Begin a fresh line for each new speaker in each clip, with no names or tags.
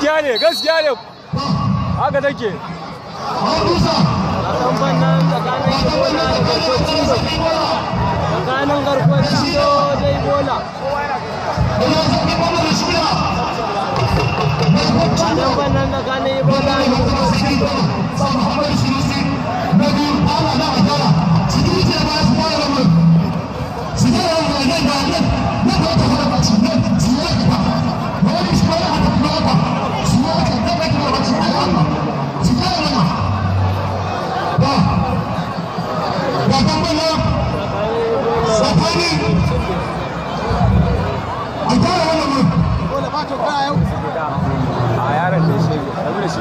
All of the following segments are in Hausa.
Gaskiya ne, gaskiya ne. Haka take.
Damban nan tsakanin Ibola da garkuwar Cindo. Tsakanin garkuwar Cindo da Ibola. Damban nan tsakanin Ibola da garkuwar Cindo.
A yaron da shi, rabu da shi.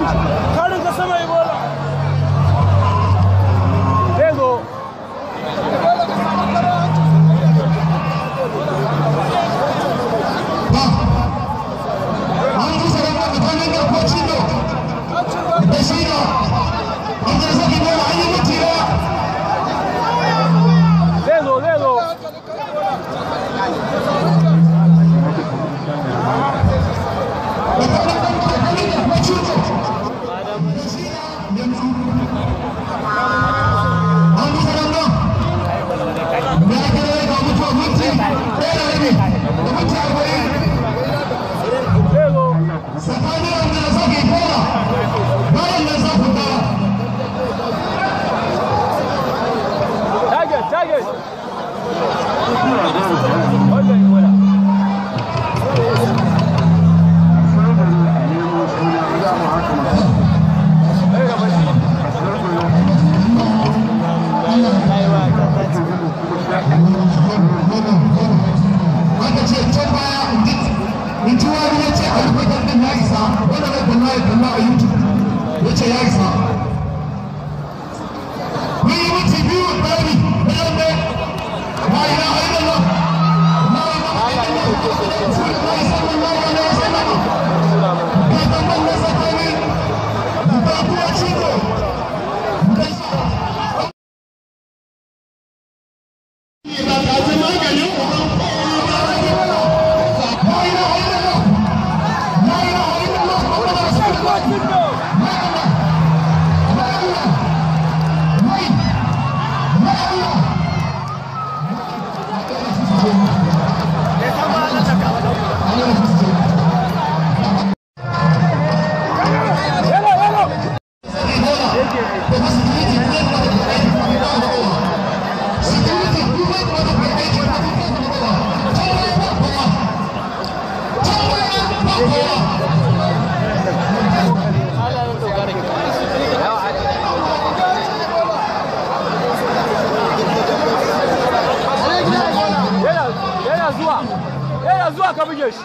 Karin ka sama Ibola.
Zai zo. Zai zo, zai zo. Zai zo. Target, target. Wannan Ibola. Ai, gaba shi.
Aka ce can baya in ji wani ya ce a rufe gandun ya isa, wanda zai kalla ya kalla a YouTube, ya ce ya isa. Mun yi minti biyu ɗari na yamma. La ilaha illallah, la ilaha illallah, Rasulullahi sallallahu alaihi wasallam. Ga damban na tsakanin garkuwar Cindo da
Yalo, yalo. Yana, yana zuwa. Yana zuwa ka buge shi.